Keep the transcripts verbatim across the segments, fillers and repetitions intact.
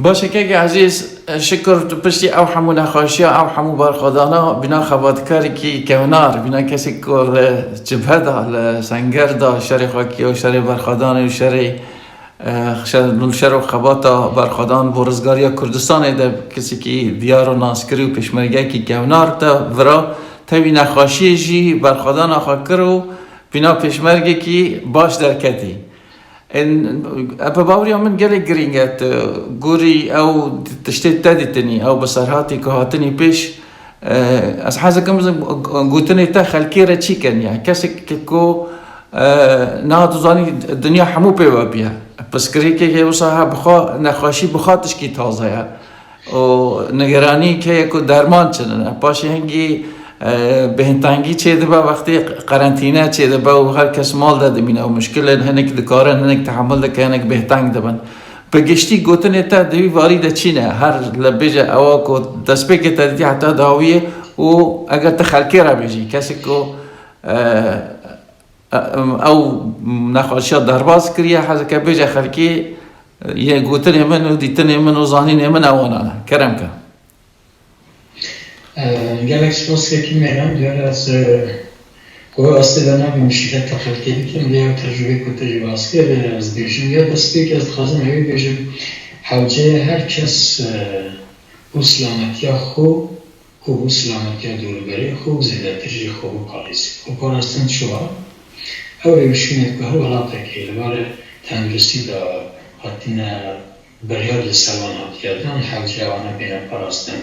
Baş e kekê ezîz, şikir tu piştî ew hemû nexweşiya, ew hemû berxwedana bîna xebatkarekî kevnar, bîna kesek ku li cibhe de, li senger de, şerê xwekiyê û şerê berxwedanê û şerê, eh, şer, şer û xebata berxwedan bo rizgariya Kurdistanê de kesekî diyar û naskirî û pêşmergeyekî kevnar te vira, tevî nexweşiyê jî berxwedana xwe kir û bîna pêşmergekî baş derketî. Ên, e, bi baweriya min gelek girîng e, tu gorî ew tiştê te dîtinî, ew bi serhatî ku hatinî pêş, e, ez hez dikim bizim gotinê te xelkê re çi keniye. Kesek ku, e, niha tu zanî dinya hemû pê ve bûye. Pirsgirêkê hê wisa he bi xwe nexweşî bi xwe tişkî taze ye. û nigeranî heye ku derman çi ne. Paşê hingî, e, bêhntengî çêdibe, wextê qerentîne çêdibe û her kes mal de dimîne û muşkilên hinek dikarin, hinek tehemil dike, hinek bêhteng dibin. Bi giştî gotinê te di vî varî de çi ne? Her li bêje ewa ku destpêkê te dîtî heta dawiyê û eger tu xelkê re bêjî, kesek ku, e, e, ew nexweşiya derbas kiriye, hez dike bêje xelkê, Yê gotinê min û dîtinê min û zanînê min ewana ne. Kerem ke. E, gelek spas kekî Meryem, diyar ez, e, ku astê de nabî muşkileta xelkê dikim, lê ew tecrûbê ku te jî bas kir, e, ez dibêjim, ya destpêkê ez dixwazim ewê bêjim, hewce ye her kes, e, bo silametiya xwe û bo silametiya dorûberê xwe û zêdetir jî xwe biparêzî. Xweparastin çi wa? Ew rêwişînê ku her welatekê li warê tenduristî de hatine biryar li ser wan hatiye dan, hewce wana bêne parastin.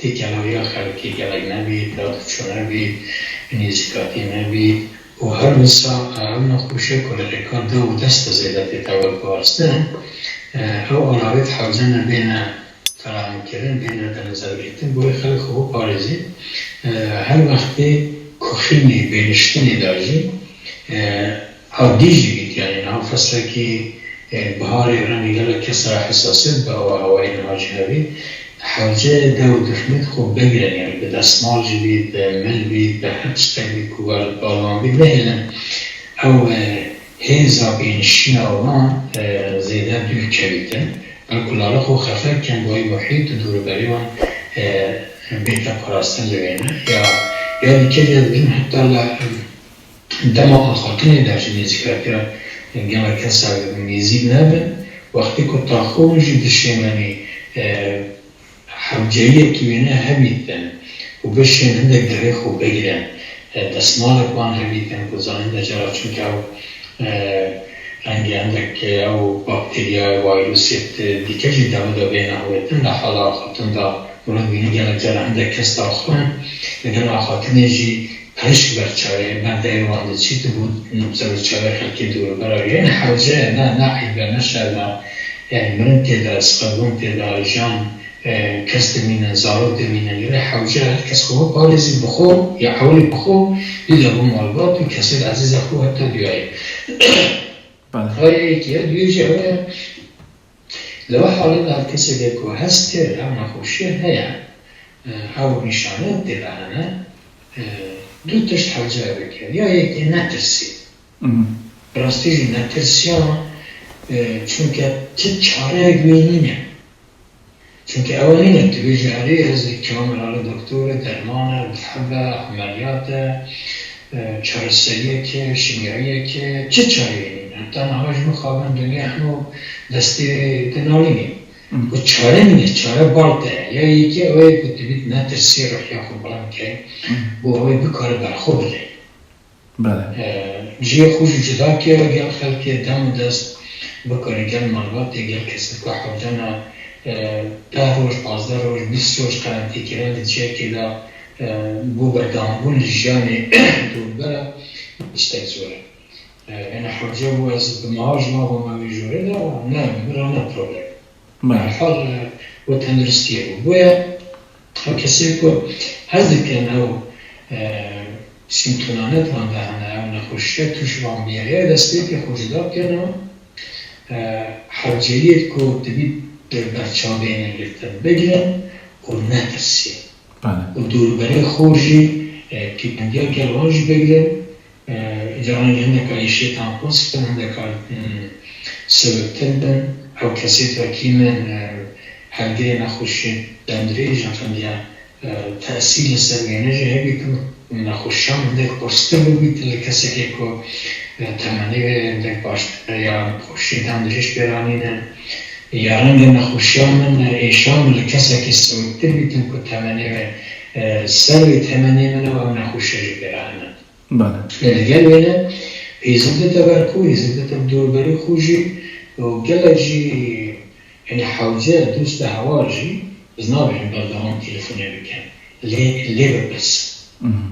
Têkilahîya xelkê gelek nebît, dadûçû nebît, nêzîkatî nebît û her wisa ew nexweşiya ku li rêka dew û dest de zêde tête veguharistin, ew alawêt hewce ne bêne ferahemkirin, bêne denizergirtin, bo wê xelk xwe biparêzî. E, her wextê ku xînê bêniştinê de jî, e, ewdî jî bît, yanî niha feslekî, e, biharê rengê gelek kes re hesasiyet bi awa hewayê niha jî hebî, hewce dew û difnêt xwe bigirin, yanî bi destmal jî bît, bi mil bît, bi her tiştek bît ku wer balwan bît, nehêlin ew, e, hêza bênişîna wan, e, zêde dûr kevîtin. Belku lale xwe xefe kin bo wê muhît û dûrûberê wan, e, bête parastin li wê ne. Ya, ya dîke jî ez dibînim heta li, em, dema axaftinê de jî nêzîkatiya gelek kesa nêzîk nebin. Wextê ku taxûn jî dişêmenî, e, hewceyiyekî wêne hebîtin û bişên hindek devê xwe bigirin. E, destmalek wan hebîtin ku zanîn de cara çunke ew, e, rengê hindek ew bakteriyayê, vayrusêt, e, dîke jî dewe de bêne hawêtin, li hala axaftin de mirov dibîne gelek cara hindek kes daxwin, li gel axaftinê jî Pişk ber çavê bendeyê wan diçî, tu bo ser û çavê xelkê dûr û bera wî. Yanî hewce ye, ne, ne eyb e, ne şerm e. Yanî mirin tê de, siqebûn tê de, jan, e, kes dimînin, zarok dimînin. Yanî hewce ye, her kes xwe biparêzî bi xwe, ya ewilî bi xwe, dû de bo malbat û kesê ezîza xwe heta duyayê. Bele. Ew yekê ye, duyê jî ew ye, Li we halê de her keseke ku hest tê de ew nexweşiye heye, e, ew nîşaneyên tê de hene, e, du tişt hewce ye bike. Ya yekê netirsî. Mhm. Bi rastî jî netirsiya, e, çunke ti çareyek wê nîne. Çunke ew nîne tu bêjî erê ez ê kewim miralê doktorê, derman e, dihebe, emeliyat e, e, çareseriyeke, şîmyayiyeke, çi çareyê nîne? Heta niha ji mixabin dinya hemû destê dinalînê. Ku çare nîne, çare bal te ye. Ya yekê ew ye ku tu bît netirsî, ruhiya xwe bilind key, bo ew ê bikare berxwe bide. Bele. E, cihê xwe jî cuda kere gel xelkê, dem û dest bikare gel malbatê, gel kesê ku hewce ne, e, deh roj, pazdeh roj, bîst roj qerentîkirin di cihekê de, e, bo berdawanbûn li jiyanê dûrbera tiştek zor e. E, yanî hewce bû ez bi meha ji mala me wê jorê de, ne, min re ne problem. Bele. Herhal, e, bo tenduristiyê bû. Boye ew kesê ku hez dikin ew, e, sîmtomanê di wan de hene, ew nexweşiya tûş van bûye, ya destpêkê xwe cuda bikin û, e, hewceyiyê ku dibî berçavbêne girtin bigirin û netirsî. Bele. Û dûrberê xwe jî, e, pêwendiya gel wan jî bigirin. E, îcaran hindeka êşêtan qûs bin, hindeka, hmm, sivik bin. Ew kesê wekî min, e, Belgeyê nexweşiyên demdirêj, em fendiya, e, tesîr li ser wêne jî hebî ku nexweşiya min hindek qurstir bibît li kesekê ku, e, temenê wê hindek baştir e, ya nexweşiyê demdirêj pê re anîne. Ya rengê nexweşiya min, e, êşa min li kesekî siwiktir bîtin ku temenê wê, e, ser wê temenê min e û ew nexweşiya jî pê re hene. Bele. Lê li gel wê ne, hêzî dite ber ku, hêzî dite bi dorberî xwe jî û gelek jî, yanî hewce dost û heval jî, ez nabêjim berdewam telefonê bikin. Lê, lê bipirsin. Mhm.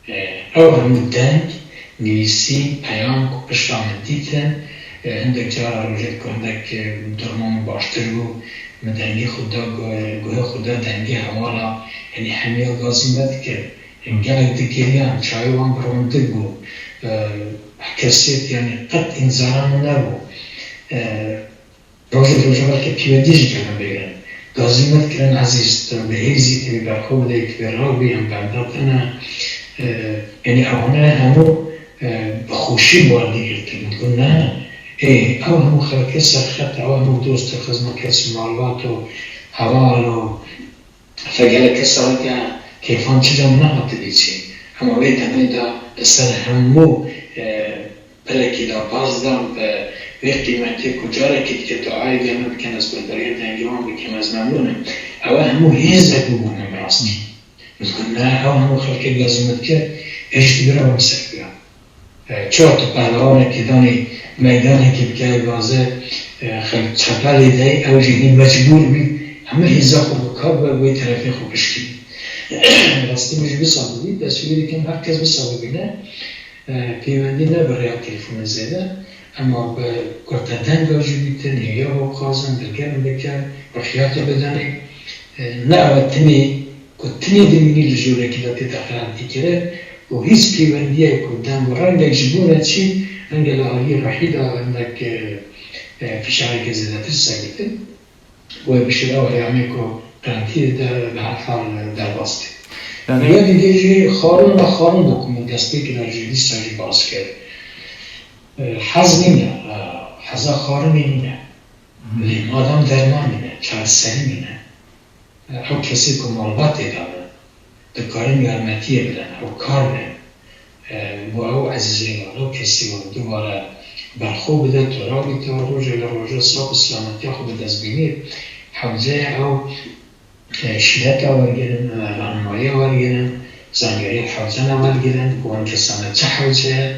E, ew hemû deng, nivîsî, peyam ku pişta min dîtin, e, hindek cara rojek ku hindek, e, durma min baştir bû, min dengê xwe da, gu-, guhê xwe da dengê hewala, yanî hemiya gazî me dikir. Gelek digiriyan, çavê wan bi rondik bû. E, kesê, yanî qet înzara min nebû. E, rojek roja belkî pêwendî jî gel min bigirin. Gazî me dikirin, ezîz, tu bi hêzî, tu bê berxwe bidê, tu bê raw bî, em berda te ne. E, yanî ewana hemû, e, bi xweşî wan digirtin. Min got, ne, ê, ew hemû xelkê serxet, ew hemû dost û xizmetkes û malbat û heval û Fe gelek kes hatiye kêfan çi cem nehatibe çê. Hema wê demê de li ser hemû, e, pirekî de baz dan bi vê qîmetê ku carekî dike duayê gel min bikin, ez guhdariyê dengê wan bikim, ez memnûn im. Ew hemû hêzek bûbûne bi rastî. Min got, ne, ew hemû xelkê gazî min dike, ê jî dibira min ser bira. E, çawa tu pehlewanekî danî meydanekî bike gaze, e, xelk çepelê de, ew jî hîn mecbûr bî, hemû hêza xwe bi kar be, wê terefê xwe pişkî. Rastî min jî wisa bibî, destûrî dikim, her kes wisa bibîne, e, pêwendî ne bi rêya telefonê zêde, ema bi kurtedenga jî bîtin, hêya bixwazin, dilgerm bikin, rihiyatê bidanê. E, ne ew e tinê ku tinê dimînî li jûrekî de tê teqelandîkirin û hîç pêwendiyek û deng û rengek ji bo ne çi, renge li aliyê ruhî de hindek, e, e, fişareke zêdetir ser bikin. Wê bişêre ew heyamê ku qirintiyê de bi her hal derbas bê. Yanî Yê dîdê jî xwarin ve xwarin bû ku min destpêkê de jî dîsa jî bas kir. E, hez nîne, e, heza xwarinê nîne. Lê madem derman nîne, çareserî nîne, ew kesê ku malbatê de ne, dikarin yarmetiyê bidin, ew kar ne. E, bo ew ezîzê wan, ew kesê wan dubare berxwe bide, tu rabîte, rojê li roja sax û silametiya xwe bi dest bînî, hewce ye ew, e, şîreta wergirin, e, rahnumayiya wergirin, zangeriya hewcana wergirin, ku wan kesane çi hewce ye,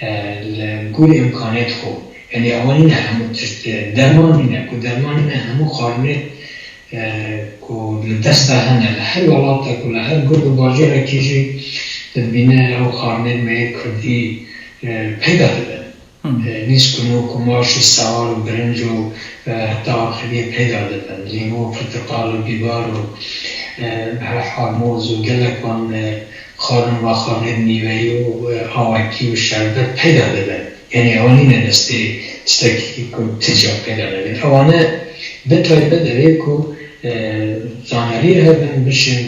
e, li gorî îmkaniyet xwe. Yanî ewan nîne hemû tişt, e, derman nîne, ku derman nîne hemû xwarinê, e, ku li dest de hene, li her welata ku li her gund û bajêrekî jî dibîne ew xwarinê me yê kurdî, e, peyda dibin. Hmm. E, nîsk û nok û maş û sewal û birinc û, e, heta axiriyê peyda dibin. Lîmo, pirtiqal û bîbar û, e, bi her hal moz û gelek wan, e, xwarin û xwarinê mîveyî û, e, awakî û şerbet peyda dibin. Yanî ewan nîne destê tiştekî ku ti ca peyda nebin. Ewane bi taybet divê ku, e, zanariyê hebin bişên,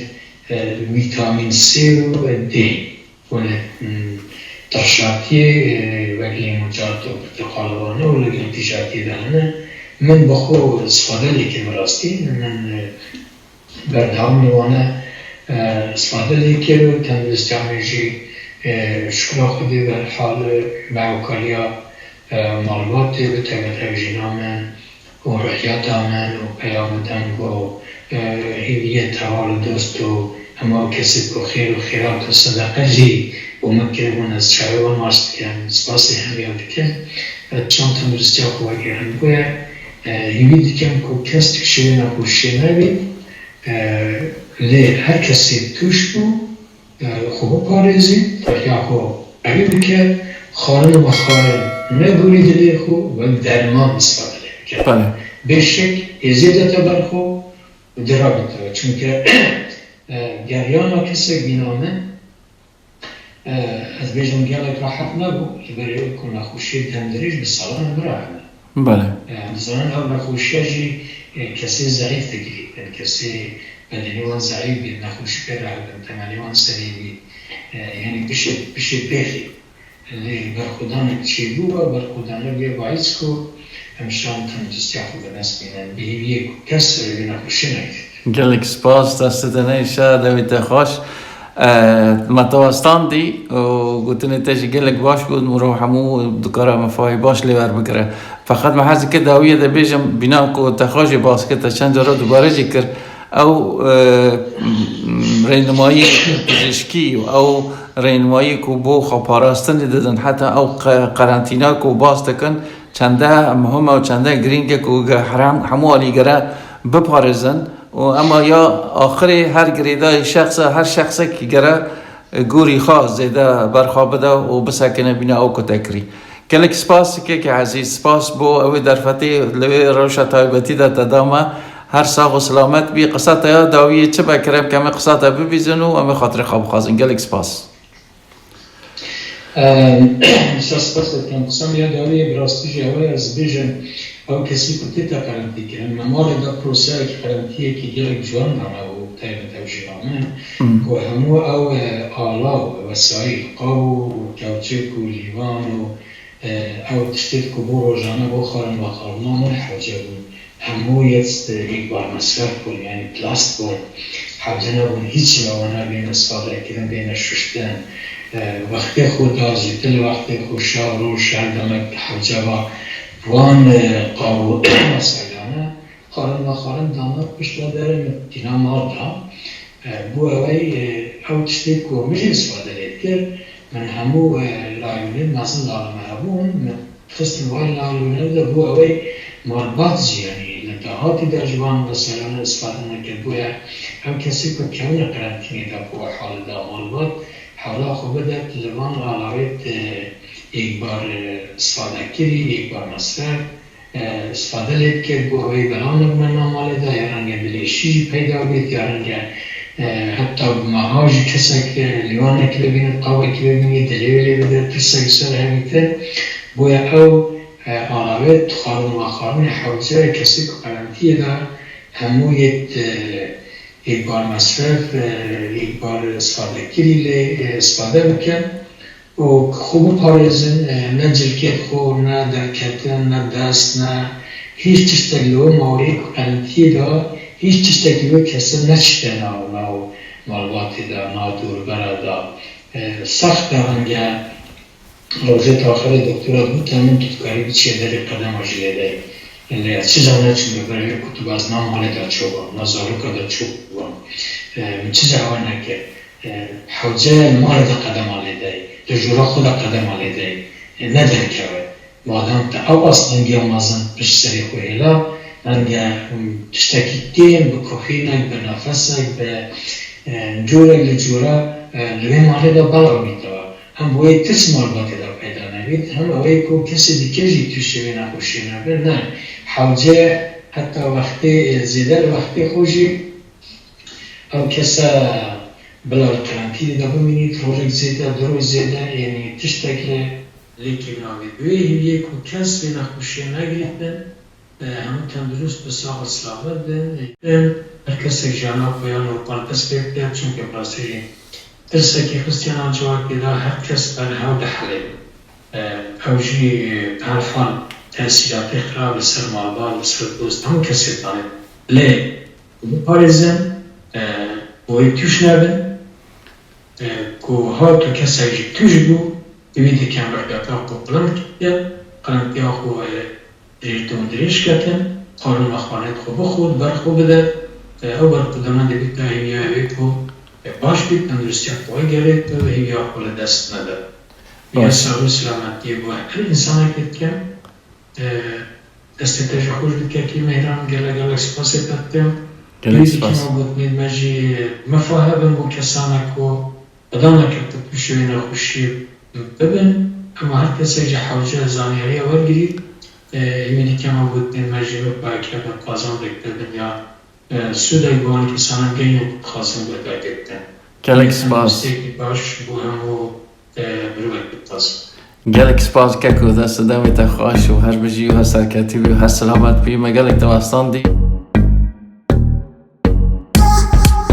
e, vîtamîn C û D. Wele, hmm, tirşatiyê, e, wek lîmocat û pirtiqal wane û li gel tîjatiyê de hene. Min bi xwe istifade lê kir bi rastî. Min, e, berdewamî wane, e, istifade lê kir û tenduristiya min jî, e, şikira Xwedê bi her hal, e, me ewkariya, e, malbatê bi tevî tevî jîna min û ruhiyata min û peyama deng û, e, hêviyê heval û dost û hema kesê ku xêr û xêrat û sedeqe jî bo min kiribûn, ez çavê wan maç dikim, spasê hemiya dikim. Ez çand tenduristiya xwe weke hingû ye, e, hêvî dikim ku kes tiştê wê nexweşiyê nebît, e, lê her kesê tûş bû, e, xwe biparêzî, riya xwe qewî bike, xwarin û vexwarin negurî dilê xwe, wek derman îstîfade lê bike. Belê. Bê şek, hêzê dete ber xwe û di rabîte. Çunke, e, geriyana kesek bîna min, e, ez bêjim gelek rehet nebû, ji ber ku nexweşiyê demdirêj bi salan min re hene. Belê. E, em dizanin ew nexweşiya jî, e, kesê zeîf digirîtin, kesê bedenê wan zeîf bît, nexweşî pê re hebin, temenê wan serî bît. E, yanî bişê, bişê pêxî. Lê berxwedanek çêbû, ew berxwedanek wê baîs ku, em şan tenduristiya xwe bi dest bînin. Bi hêviyê ku kes wê nexweşî neyê. Gelek spas, destê te neyşe, dewê te xweş. E, me te westandî û gotinê te jî gelek baş bû, mirov hemû dikare mifahê baş lê werbigire. Feqet me hez dike dawiyê de bêjim, bîna ku te xwe jê bas kir, te çend cara dubare jî kir, ew, e, rênimayî pizîşkî û ew rênimayî ku bo xweparastinê didin, heta ew qe-, qerentîna ku bas dikin, çende muhim e û çende girîng e ku ge-, herem-, hemû alî gere biparêzin û ema ya axirê her girêdayî şexs e, her şexsek gere gorî xwe zêde ber xwe bide û bisekine bîna ew ku te kirî. Gelek spas kekê ezîz, spas bo ew ê derfetê li wê rewşa taybetî de te da me. Her sax û silamet bî. Qisa te ya dawiyê çi be, kerem ke em ê qisa te bibîzin û em ê xatirê xwe bixwazin. Gelek spas. Sa spas dikim. Qisem ya dawiyê bi rastî jî ew e, ez bêjim, ew kesî ku tête qerentîkirin, me malê de proseyekî qerentiyekî gelek ciwan dane û taybet ew jî ramin, ku hemû ew, e, ala û wesayîl, qaw û kewçik û lîwan û, e, ew tiştê ku bo rojane bo xwarin vexwarinan hewce bûn. Hemû yê îkbar mesref bûn, yanî plast bûn. Hewce nebûn hîç ya wana bêne îstifadekirin, bêne şuştin. E, wextê xwe da, zûtir li wextê xwe, şev, roj, her demek hewce va. Wan, e, qaw û meselane, xwarin vexwarin dana pişta derê min tîna mal da. E, bo ewey, e, ew tiştê ku min jî îstifade lê dikir, min hemû, e, layûnên mezin la li me hebûn, min dixistin wayî layûnê de, bo ewey malbat jî, yanî li dahatî de ji van meselane îstifade neke. Boye ew kesê ku kewne qerentînê de bo hal da malbat, hewla xwe bide li van alawêt, e, êkbar, e, îstifadekirî, êkbar mesref, e, îstifade lê bike, bo ewey bela nebine nav malê de, ya renge bilêşî jî peyda bêt, ya renge, e, heta bi meha jî kesek, e, lîwanek bibînît, qawek bibînît, dilê wê lê bide, tirsek ser hevîte. Boye ew, e, alawêt xwarin vexwarinê hewce kesê ku qerentiyê de hemû yê, e, êkbar mesref, e, êkbar îstifadekirî lê, e, îstifade bikin. û xwe biparêzin, e, ne cilkê xwe, ne derketin, ne dest, ne hîç tiştek li wê maweyê ku qerentiyê de, hîç tiştek li wê kesê neçite nav, nav malbatê de, nav dûrbera de. E, sext e, renge rojê axirê doktora gote min, tu dikarî biçiyê derê qedema jî lê deyî. Lê ez çi zane çûme ber wê ku tu bes na malê de çûbam, na zaroka de çûbam. E, min çi zehwe neke. E, hewce li malê de qedema lê dey, li jûra xwe de qedema lê dey, e, ne derkeve. Madem te ew astengiya mezin pişt serê xwe hêla, renge, em, tiştekî kêm bi kuxînek, bi nefesek, bi, e, corek li cora, e, li wê malê de belav bîtewe. Hem bi wê tirs malbatê de peyda nebît, hem ew ê ku kesê dike jî tûşê wê nexweşiyê nebe. Ne, hewce heta wextê, e, zêde li wextê xwe jî ew kese bila li qerentînê de bimînît, rojek zêde, du roj zêde, yanî tiştek li lê kêm nabît. Bi wê hêviyê ku kes vê nexweşiyê negirîtin, e, hemû tendurist bi sax û silamet bin. Em, her kesek jiyana xwe ya normal dest pê bike, çimkî bi rastî jî tirsekî xistiye nav civakê de, her kes ber hew dihelê. E, ew jî, e, bi her hal tesîratê xirab li ser malbat, li ser dost, hemû kesê dane. Lê ku biparêzin, e, ku wê tûş nebin, e, ku her tu kesek jî tûş bû, hêvî dikin rihbeta xwe bilind bike, qirentiya xwe, e, jêr dûn dirêj ketin, xwarin vexwarinê xwe bixwe, ber xwe bide, e, ew berxwedana dê bît hêviya wê ku, e, baş bît, tenduristiya xwe wegerêt û hêviya xwe li dest nede. Vêya Baş. Sax û selametiyê bo her însanekê dikim. E, destê te jî xweş bike kî Mêhran, gelek gelek spasê te dikim. Gelek Hêvî dikim spas. Ew gotinên me jî mifahebin bo kesane ku Xweda neke tu tûşê wê nexweşiyê bibin, ema her kesek ji hewce zanyariya wergirî, e, hêvî dikim ew gotinên me jî wek bayekî hebin qazandek bibin ya, e, sûdek bi wan kesanan gehînin ku dixwazin guhdarkê bikin. Gelek Em spas. Destpêkî baş bo hemû, e, mirovekî dixwazin. Gelek spas keko, dest û demê te xweş û her bijî û her serketî bî û her selamet bî. Me gelek te westandî.